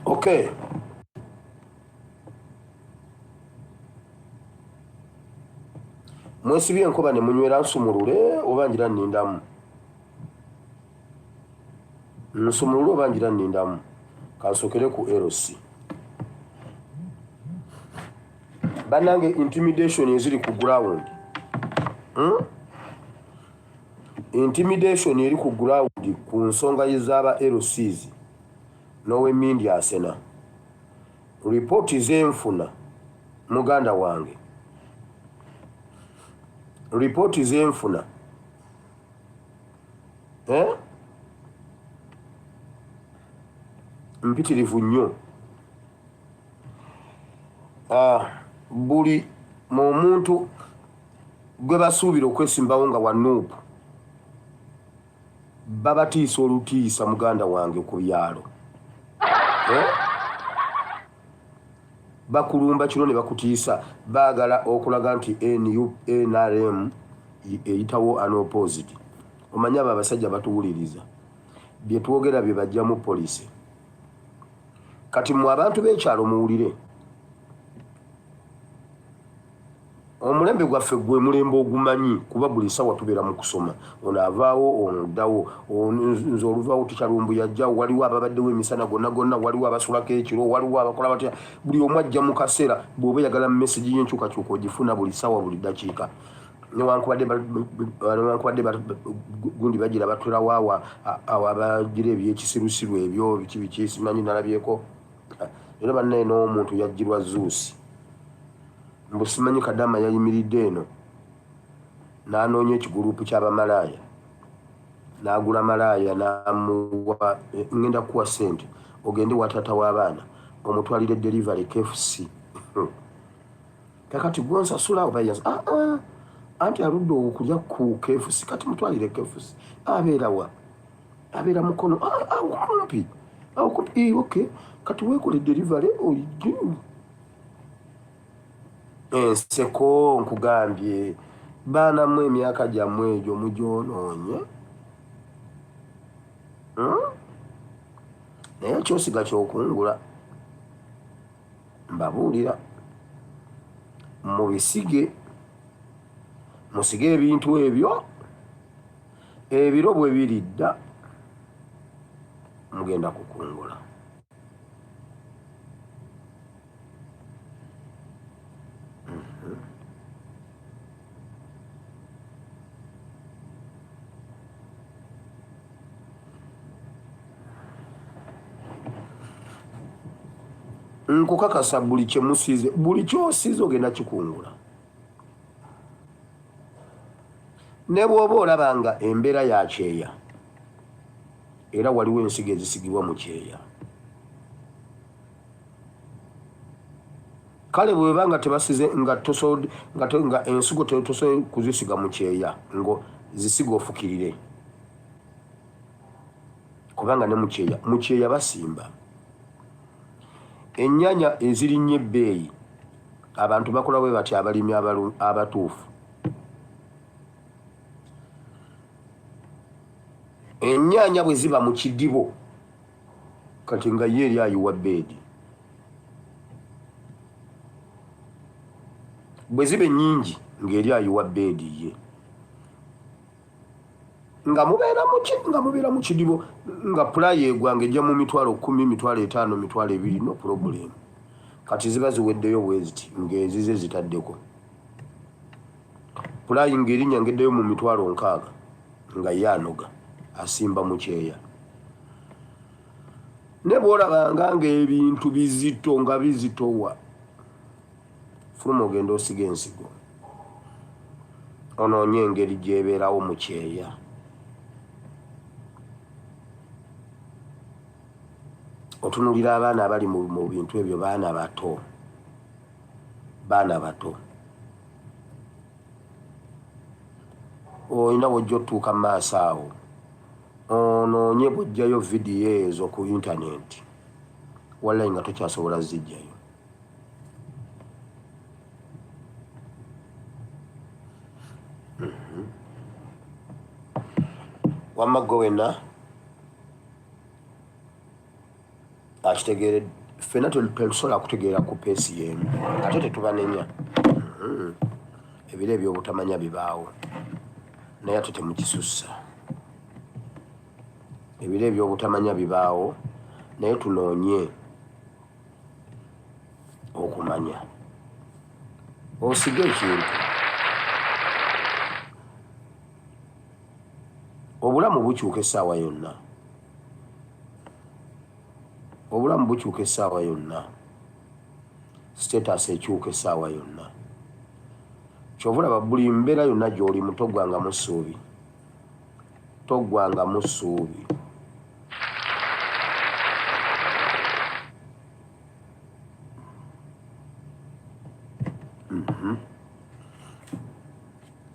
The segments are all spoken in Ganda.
Okay. Mwesibye enkoba ne munywera nsumulule oba ngira nnindamu? Nsumulule oba ngira nnindamu? Kansokere ku LC. Banange intimidation eziri ku ground. Intimidation eri ku ground ku nsonga z'aba LCs n'ow'emmindi asena. Ripooti zenfuna muganda wange, ripooti zenfuna eh? Mpitirivu nnyo. Buli omuntu gwe basuubira okwesimbawo nga wa Nuupu babatiisa olutiisa muganda wange ku byalo eh? Bakulumba kiro ne bakutiisa, baagala okulaga nti NRM eyitawo unopposed. Omanyi abo abasajja batuwuliriza bye twogera bye bajjamu poliisi. Kati mwe abantu b'ekyalo muwulire, omulembe gwaffe gwe mulembe ogumanyi kuba buli sawa tubeera mu kusoma. Ono avaawo, ono ddawo, nze oluvaawo tukyalumbu yajjawo, waliwo ababaddewo emisana gonna gonna, waliwo abasulako ekiro, waliwo abakola batya, buli omu ajja mu kaseera. Bw'oba oyagala mesegi y'enkyukakyuka ogifuna buli sawa, buli ddakiika, newankubadde gundi bagira batulawo awo awo abagira ebyekisirusiru ebyo biki biki simanyi nalabyeko era bannaye n'omuntu yajjirwa zuusi mbu simanyi Kadama yayimiridde eno n'anoonya ekigulupu ky'abamalaaya n'agula malaaya n'amuwa, ngenda kukuwa ssente ogende wa taata w'abaana omutwalire delivery KFC. Kakati gwonsasula oba ah, ah, anti aludde okulya ku KFC, kati mutwalire KFC. Abeera wa? Abeera Mukono. Ah, awo kumpi, awo kumpi. Okay, kati weekole delivery enseko. Nkugambye baanamu emyaka gyammwe egyo mugyonoonye, Naye kyosiga kyokungula. Mbabuulira, mubisige, musige ebintu ebyo, ebiro bwe biridda mugenda kukungula. Nkukakasa buli kyemusize, buli kyosize ogenda kikungula. Ne bw'oba olaba nga embeera ya kyeya, era waliwo ensigo ezisigibwa mu kyeya. Kale bweba nga tebasize nga nga, nga ensigo tosobola kuzisiga mu kyeya, ngo zisiga ofukirire, kubanga ne mukyeya, mukyeya basimba ennyanya ezirinnye ebbeeyi. Abantu bakola bwe bati, abalimi abatuufu, ennyaanya bwe ziba mu kidibo kati nga ye eri ayiwa beedi, bwe ziba ennyingi ng'eri ayiwa beedi ye nga mubeera muki, nga mubeera mu kidibo, nga pulayi egwanga ejja mu 100,000, 500,000, 20,000, no problem. Kati ziba ziweddeyo bwe ziti ng'ezize zitaddeko pulayi ng'erinnya ng'eddayo mu 60,000, nga ye anoga asimba mu kyeya. Ne bw'olabanga ng'ebintu bizito nga bizitowa, fuluma ogenda osiga ensigo, onoonye engeri gy'ebeerawo mu kyeya. Otunulira abaana abali mu bintu ebyo, baana bato, baana bato. Olina wojja otutuuka mu maaso awo onoonye bw'ojjayo vidiyo ezo ku intaneti, wallayi nga tokyasobola zijjayo. Wamma gwe wenna. Akitegeere, ffena tetusobola kutegeera ku peesi y'emu, ate tetubanenya. Ebiro ebyobutamanya bibaawo, naye ate temukisussa. Ebiro ebyobutamanya bibaawo, naye tunoonye okumanya. Osige ekintu, obulamu bukyuka essaawa yonna, obulamu bukyuka essaawa yonna, status ekyuka essaawa yonna. Kyova olaba buli mbeera yonna gy'olimu toggwangamu ssuubi, toggwangamu ssuubi.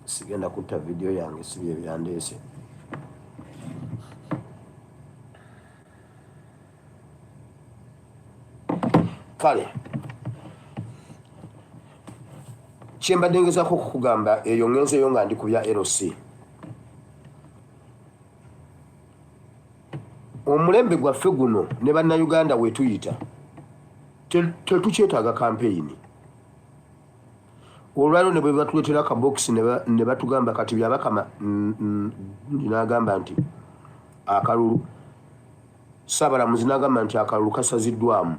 Sigenda kutta vidiyo yange, si bye byandeese. Kale kyembadde ngezaako okukugamba, eyo ngenzeeyo nga ndi ku bya LC. Omulembe gwaffe guno ne Bannayuganda we tuyita tetukyetaaga kampeyini. Olwaliro ne bwe batuleetera akabokisi ne batugamba kati Byabakama n'agamba nti akalulu, Ssaabalamuzi n'agamba nti akalulu kasaziddwamu,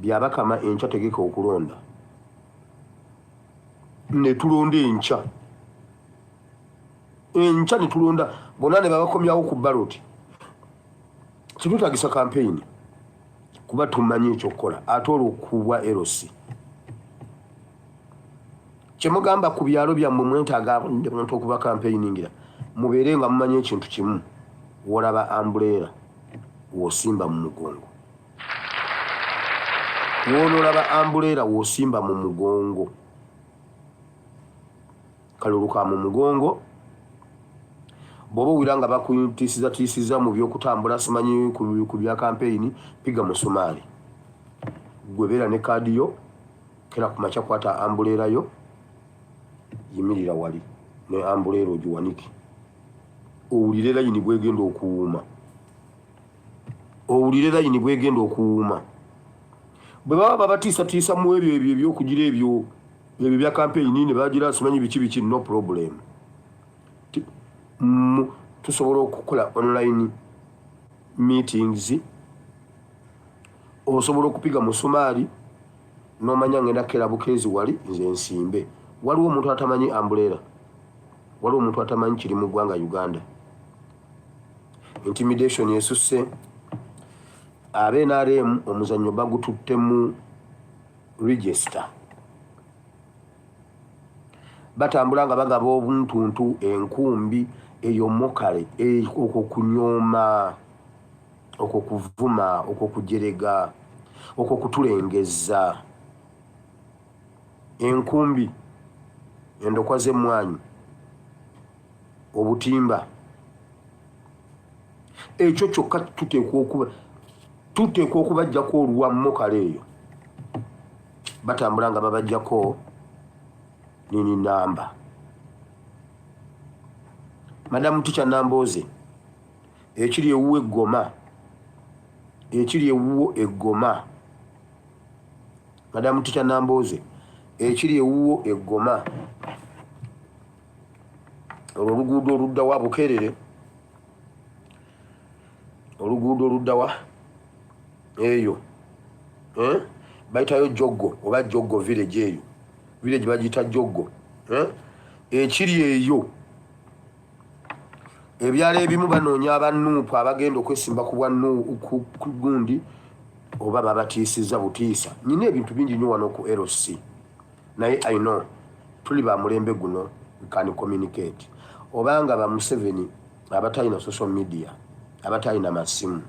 Byabakama enkya tegeka okulonda, ne tulonda enkya, enkya ne tulonda bonna ne babakomyawo ku baloti. Kitwetaagisa kampeyini kuba tumanyi ekyokukola. Ate olwo kubwa LC kyemugamba ku byalo byammwe mwetaaga muntu okuba kampeyiningira, mubeere nga mumanyi ekintu kimu: wolaba ambuleera wosimba mu mugongo, wonoolaba ambuleera wosimba mu mugongo, kalulu ka mu mugongo. Bw'oba owulira nga bakutiisizatiisiza mu by'okutambula, simanyi ku bya kampeyini, piga musumaali gwe, beera ne kaadi yo, kera ku makya kwata ambuleera yo, yimirira wali ne ambuleera ogiwanike, owulire layini bwegenda okuwuuma, owulire layini bwegenda okuwuuma. Bwe baba babatiisatiisa mu ebyo ebyo ebyokugira ebyo ebyo bya kampeyini ne bagira simanyi biki biki, no problem, tusobola okukola online meetings. Osobola okupiga musumaali n'omanya ngenda kera bukeezi wali nze nsimbe. Waliwo omuntu atamanyi ambuleera? Waliwo omuntu atamanyi kiri mu ggwanga Uganda? Intimidation esusse. Abe NRM omuzannyo bagututte mu register, batambula nga bagaba obuntuntu, enkumbi eyo mokale, okwo kunyooma, okwo kuvuma, okwo kujerega, okwo kutulengeza. Enkumbi, endokwa z'emmwanyi, obutimba, ekyo kyokka tuteekwa okubajjako oluwa mokale eyo. Batambula nga babajjako nini namba. Madamu Ticha Nambooze, ekiri ewuwo eggoma, ekiri ewuwo eggoma, Madamu Ticha Nambooze, ekiri ewuwo eggoma, olwo oluguudo oluddawa Bukerere, oluguudo oluddawa eyo, eh? Bayitayo Joggo oba Joggo village, eyo village bagiyita Joggo, eh? Ekiri eyo ebyalo ebimu banoonya abanuupu abagenda okwesimba ku bwa gundi, oba babatiisiza butiisa. Nyina ebintu bingi nnyo wano ku LC, naye I know tuli ba mulembe guno, we can communicate. Obanga ba Museveni abatalina social media, abatalina masimu,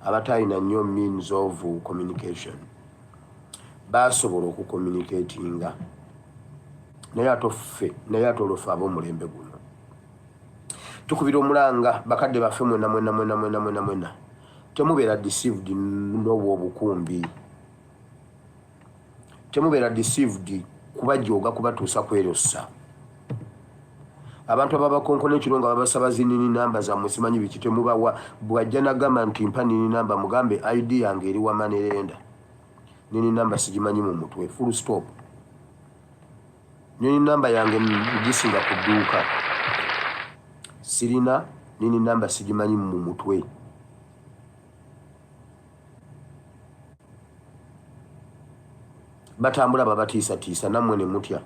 abatalina nnyo means of communication, basobola okucommunicatinga, naye ate ffe, naye ate olwo ffe ab'omulembe guno tukubira omulanga bakadde baffe mwena mwena mwena mwena mwena mwena, temubeera deceived n'obwo obukumbi, temubeera deceived kubajooga kubatuusa kwerossa. Abantu ababakonkona ekiro nga babasaba zi NIN namba zammwe simanyi biki temubawa. Bw'ajja n'agamba nti mpa NIN namba mugambe ID yange eri wa manerenda. NIN namba sigimanyi mu mutwe. Full stop. NIN namba yange ngisinga ku dduuka. Sirina NIN namba sigimanyi mu mutwe. Batambula babatiisatiisa nammwe ne mutya.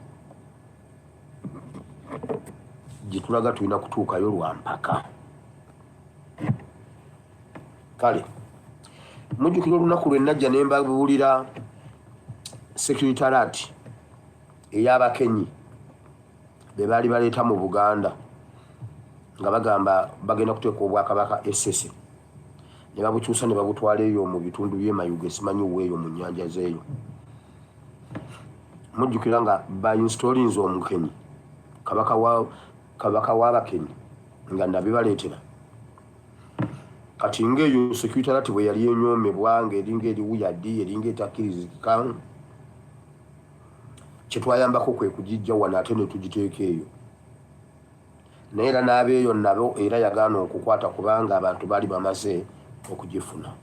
Gye tulaga tulina kutuukayo lwa mpaka. Kale mujjukira olunaku lwe najja ne mbabuulira security alert ey'abakenyi be baali baleeta mu Buganda nga bagamba bagenda kuteeka obwakabaka e Ssese ne babukyusa ne babutwala eyo mu bitundu by'e Mayuge simanyi weeyo mu nnyanja z'eyo. Mujjukira nga bainstollinze omukenyi kabaka wa kabaka w'abakenyi nga nabibaleetera. Kati ng'eyo security alert bwe yali enyoomebwa ng'eringa eri wuyadi eringa etakkirizika kye twayambako kwe kugijja wano ate ne tugiteeka eyo. Naye era n'abeeyo nabo era yagaana okukwata kubanga abantu baali bamaze okugifuna.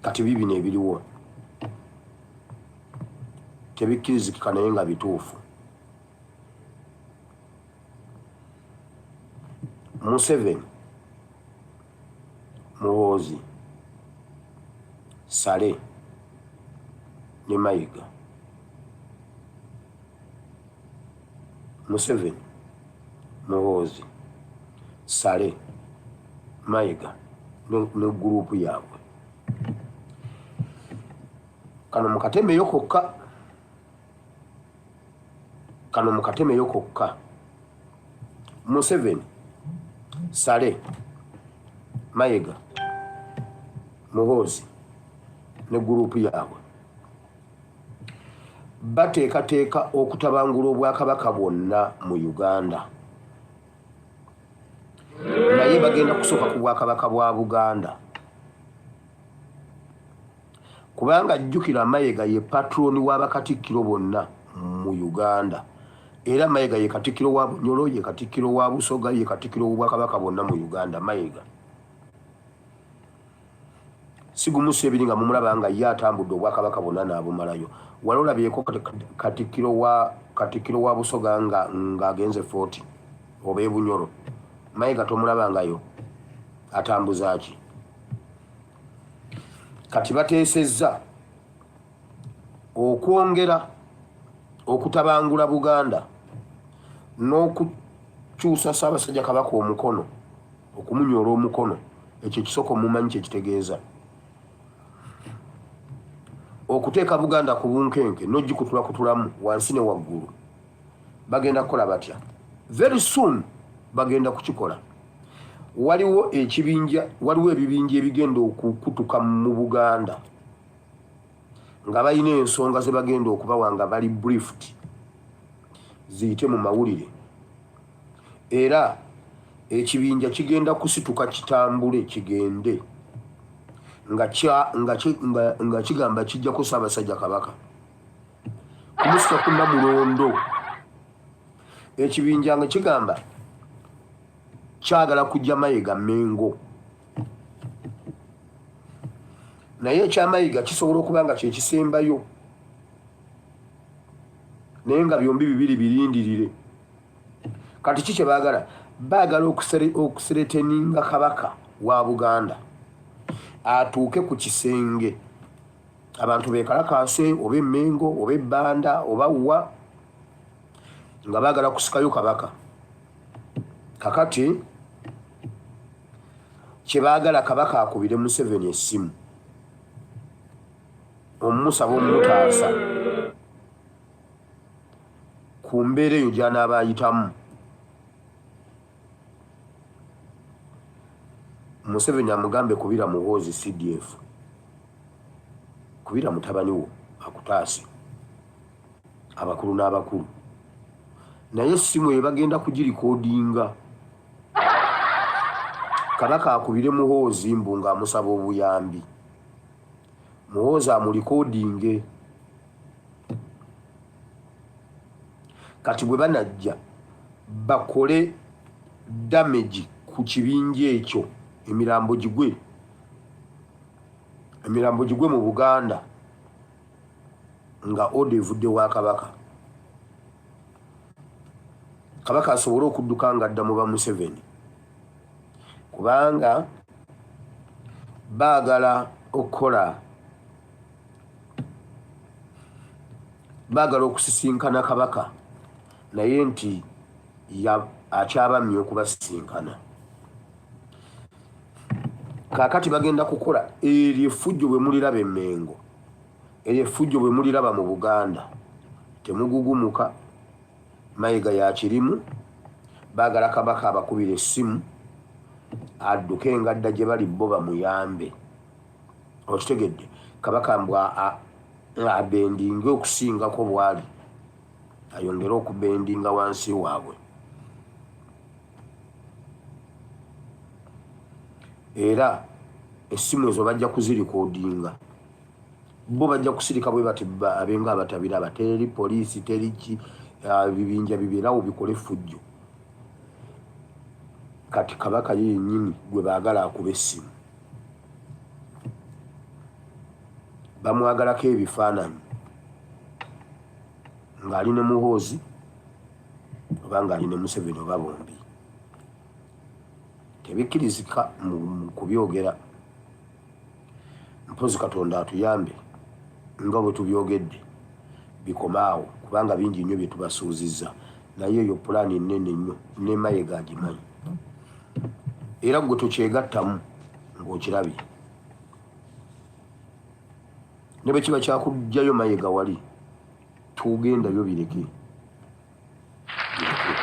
Kati biibino ebiriwo tebikkirizikika naye nga bituufu. Museveni, Muhoozi, Saleh ne Mayiga. Museveni, Muhoozi, Saleh, Mayiga ne guruupu yaabwe. Kano mukatemeyo kokka. Kano mukatemeyo kokka. Museveni, Saleh, Mayiga, Muhoozi ne guruupu yaabwe bateekateeka okutabangula obwakabaka bwonna mu Uganda. Naye bagenda kusooka ku bwakabaka bwa Buganda. Kubanga jjukira Mayiga ye patroni w'abakatikkiro bonna mu Uganda. Era Mayiga ye katikkiro wa Bunyoro, ye katikkiro wa Busoga, ye katikkiro w'obwakabaka bwonna mu Uganda. Mayiga. Si gumu si ebiri nga mumulaba nga ye atambudde obwakabaka bwonna n'abumalayo. Wali olabyeko katikkiro wa katikkiro wa Busoga nga ng'agenze Fort oba e Bunyoro? Mayiga tomulabangayo atambuza ki? Kati bateesezza okwongera okutabangula Buganda n'okukyusa Ssaabasajja Kabaka omukono, okumunyoola omukono, ekyo ekisoko mumanyi kye kitegeeza, okuteeka Buganda ku bunkenke n'ogikutulakutulamu wansi ne waggulu. Bagenda kukola batya? Very soon bagenda kukikola. Waliwo ekibinja, waliwo ebibinja ebigenda okukutuka mu Buganda nga balina ensonga ze bagenda okubawa nga bali briefed ziyite mu mawulire, era ekibinja kigenda kusituka kitambule kigende nga nga kigamba kijjako Ssaabasajja Kabaka kumusika ku Namulondo. Ekibinja nga kigamba kyagala kujja Mayiga Mengo, naye ekya Mayiga kisobola okuba nga kyekisembayo, naye nga byombi bibiri birindirire. Kati ki kye baagala? Baagala okusereteninga Kabaka wa Buganda atuuke ku kisenge abantu bekalakaase oba eMmengo oba eBbanda oba wa, nga baagala kusikayo Kabaka. Kakati kye baagala Kabaka akubire Museveni essimu omumusaba omutaasa ku mbeera eyo gy'anaaba ayitamu. Museveni amugambe kubira Muhoozi CDF, kubira mutabani wo akutaase, abakulu n'abakulu. Naye essimu eyo bagenda kugirikodinga. Kabaka akubire Muhoozi mbu ng'amusaba obuyambi, Muhoozi amulikodinge. Kati bwe banajja bakole damage ku kibinja ekyo, emirambo gigwe, emirambo gigwe mu Buganda nga order evudde wa Kabaka, Kabaka asobole okudduka nga adda mu ba Museveni, kubanga baagala okukola, baagala okusisinkana Kabaka, naye nti akyabammye okubasisinkana. Kaakati bagenda kukola eryo effujjo. Bwe muliraba emmengo, eryo effujjo bwe muliraba mu Buganda, temugugumuka. Mayiga yakirimu. Baagala Kabaka abakubira essimu adduke ngadda gye bali, bo bamuyambe. Okitegedde? Kabaka mbwa abendinge okusingako bwali, ayongere okubendinga wansi waabwe. Era essimu ezo bajja kuzirikodinga. Bo bajja kusirika bwe bati, abenga abatabiraba. Teri poliisi, teri ki, bibinja bibeerawo bikole effujjo. Kati Kabaka ye yennyini gwe baagala akuba essimu, bamwagalako ebifaananyi ng'ali ne Muhoozi oba ng'ali ne Museveni oba bombi. Tebikkirizika mu kubyogera. Mpozi Katonda atuyambe nga bwe tubyogedde bikomaawo, kubanga bingi nnyo bye tubasuuzizza, naye eyo pulaani nnene nnyo ne Mayiga agimanyi. Era gwe tokyegattamu ng'okirabye, ne bwe kiba kyakuggyayo Mayiga wali tugendayo, bireke, bireke.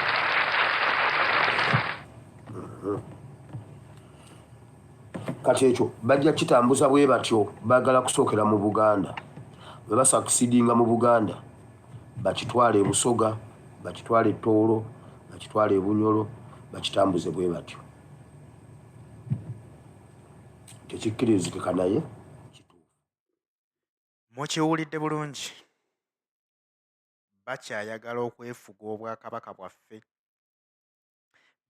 Kati ekyo bajja kitambuza bwe batyo. Baagala kusookera mu Buganda. Bwe basucceedinga mu Buganda, bakitwala e Busoga, bakitwala e Tooro, bakitwala e Bunyoro, bakitambuze bwe batyo. Tekikkirizikika, naye kituufu. Mukiwulidde bulungi, bakyayagala okwefuga obwakabaka bwaffe.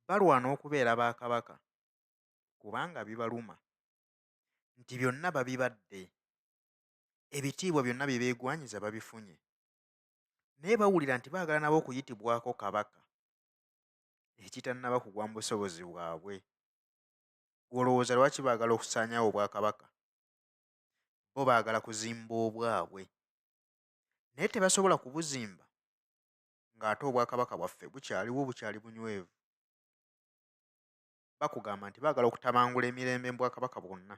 Balwana okubeera bakabaka kubanga bibaluma nti byonna babibadde, ebitiibwa byonna bye beegwanyiza babifunye, naye bawulira nti baagala nabo okuyitibwako kabaka, ekitannaba kugwa mu busobozi bwabwe. Ggwe olowooza lwaki baagala okusaanyaawo obwakabaka? Bo baagala kuzimba obwabwe, naye tebasobola kubuzimba ng'ate obwakabaka bwaffe bukyaliwo, bukyali bunywevu. Bakugamba nti baagala okutabangula emirembe mu bwakabaka bwonna.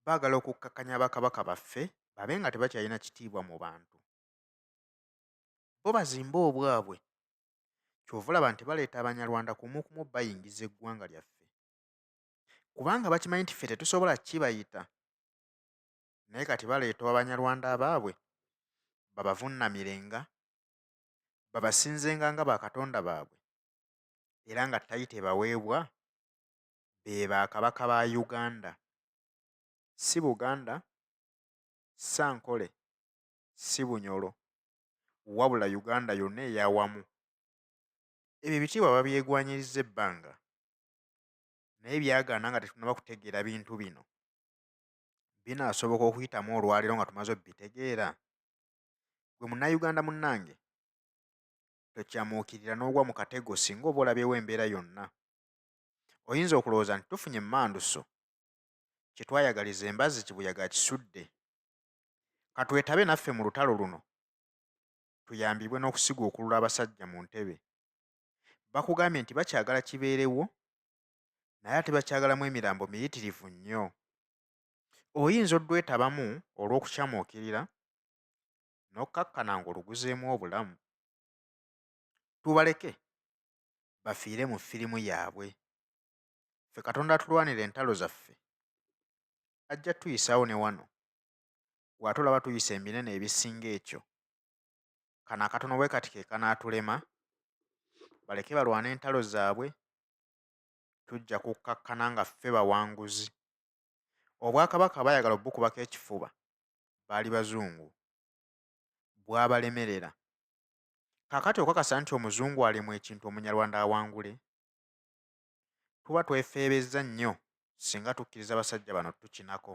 Baagala okukkakkanya bakabaka baffe babe nga tebakyalina kitiibwa mu bantu, bo bazimbe obwabwe. Ky'ova olaba nti baleeta Abanyarwanda kumukumu bayingiza eggwanga lyaffe, kubanga bakimanyi nti ffe tetusobola kibayita. Naye kati baleeta Abanyarwanda abaabwe babavunnamirenga, babasinzenga nga bakatonda baabwe, era nga title ebaweebwa be bakabaka ba Uganda, si Buganda, si Ankole, si Bunyoro, wabula Uganda yonna eyawamu. Ebyo ebitiibwa babyegwanyirizza ebbanga, naye byagaana nga tetunnaba kutegeera bintu bino. Binaasoboka okuyitamu olwaleero nga tumaze obitegeera? Gwe Munnayuganda munnange, tokyamuukirira n'ogwa mu katego singa oba olabyewo embeera yonna. Oyinza okulowooza nti tufunye emmanduso, kye twayagaliza embazzi kibuyaga akisudde. Ka twetabe naffe mu lutalo luno, tuyambibwe n'okusiguukulula abasajja mu ntebe. Bakugambye nti bakyagala kibeerewo, naye ate bakyagalamu emirambo miyitirivu nnyo. Oyinza oddwetabamu olw'okukyamuukirira n'okkakkana ng'oluguzeemu obulamu. Tubaleke bafiire mu firimu yaabwe. Ffe Katonda atulwanira entalo zaffe ajja tuyisaawo ne wano. Ggwe ate olaba tuyisa ebinene ebisinga ekyo, kano akatono bwe kati ke kanaatulema? Baleke balwane entalo zaabwe, tujja kukkakkana nga ffe bawanguzi. Obwakabaka baayagala obbukubako ekifuba baali Bazungu, bwabalemerera. Kaakati okakasa nti Omuzungu alemwa ekintu Omunyarwanda awangule? Tuba twefeebezza nnyo singa tukkiriza abasajja bano otukinako.